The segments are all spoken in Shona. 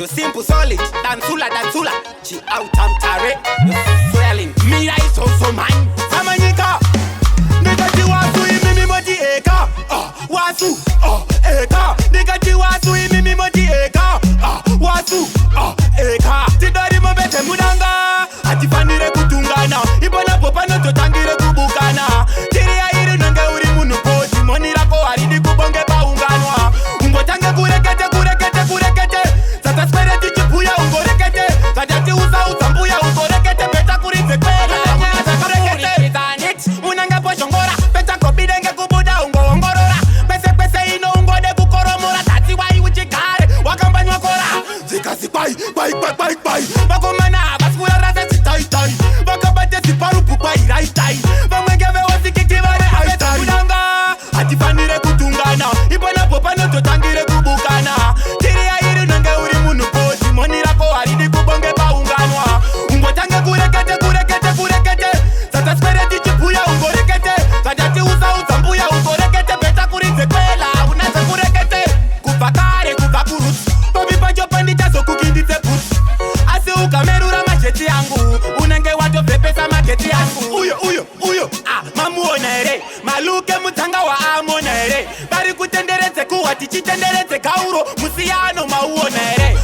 You simple solid, dansula dansula. Chi out tare, you swelling. Mira isoso man. Samanyika. Ndikati wasu imimi moti eka. Ah, wasu. Ah, eka. Ndikati wasu imimi moti eka. Ah, wasu. Ah, eka. Tidori mobete mudanga. Hatifanire kutungana. Iponapo panototangire kubukana. Tiri airi unenge uri munhu poti. Moni rako haridi kubonge paunganwa. Ungotange kurekete kurekete kurekete. Dzataswere tichibhuya ungorekete. Dzatatiusaudza mbuya ungorekete. Beta kuridze kwera. Kurekete. Unenge pozhongora. Peta gobidenge kubuda ungoongorora. Kwese kwese ino ungode kukoromora. Tati wai uchigare wakambanywa kora. Zvikasi kwai kwai kwai kwai kwai. Vakomana havasi kurara sezvitaitai. Vakabate ziparupu kwai raitai. Vamwe ngevewasikiki vari aitai. Kudanga hatifanire kutungana. Iponapo panototangire kubukana. Tiri airi unenge uri munhu poti. Moni rako haridi kubonge paunganwa. Ungotange kurekete kurekete kurekete. Dzataswere tichibhuya ungorekete. Dzatatiusaudza mbuya ungorekete. Beta kuridze kwela unatse kurekete. Kubva kare kubva kurutsu. Papi pacho pandichazokukinditse bhutsu. Asi ukamerura majeti angu unenge watobvepesa mageti angu. Uyo uyo uyo ah, mamuona here maluke mutsanga waamona here vari kutenderedze kuhwa tichitenderedze gauro musiyano mauona here.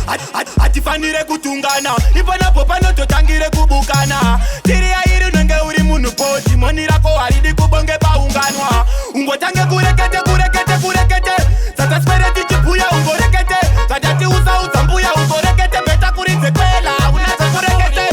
Hatifanire kutungana iponapo panototangire kubukana. Tiri airi unenge uri munhu poti moni rako haridi kubonge paunganwa. Ungotange kurekete kurekete kurekete. Dzataswere tichibhuya ungorekete. Dzatatiusaudza mbuya ungorekete. Beta kuridze kwela unatse kurekete.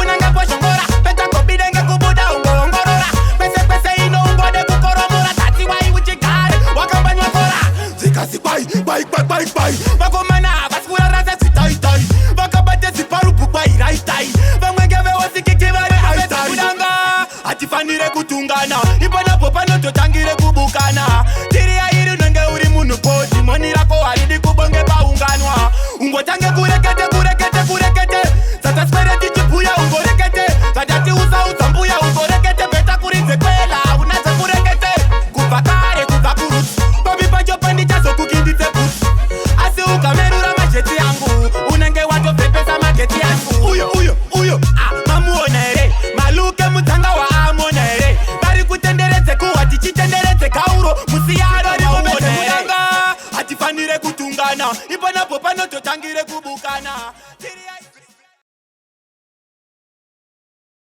Unenge pozhongora peta gobidenge kubuda ungoongorora. Kwese kwese ino ungode kukoromora. Tati wai uchigare wakambanywa kora. Zvikasi kwai kwai kwai kwai kwai. Vakomana havasi kurara sezvitaitai. Vakabate ziparupu kwai raitai. Vamwe ngevewasikiki vari aitai. Kudanga hatifanire kutungana. Iponapo panototangire kubukana. Tiri airi unenge uri munhu poti. Moni rako haridi kubonge paunganwa. Ungotange kurekete kurekete kurekete. Dzataswere tichibhuya ungorekete. Dzatatiusaudza mbuya ungorekete. Beta kuridze kwela unatse kurekete. Kubva kare kubva kurutsu. Papi pacho pandichazokukinditse bhutsu. Asi ukamerura majeti angu unenge watobvepesa mageti angu. Uyo uyo uyo ah, mamuona here maluke mutsanga waamona here vari kutenderedze kuhwa tichitenderedze gauro musiyano mauona here. Hatifanire kutungana iponapo panototangire kubukana.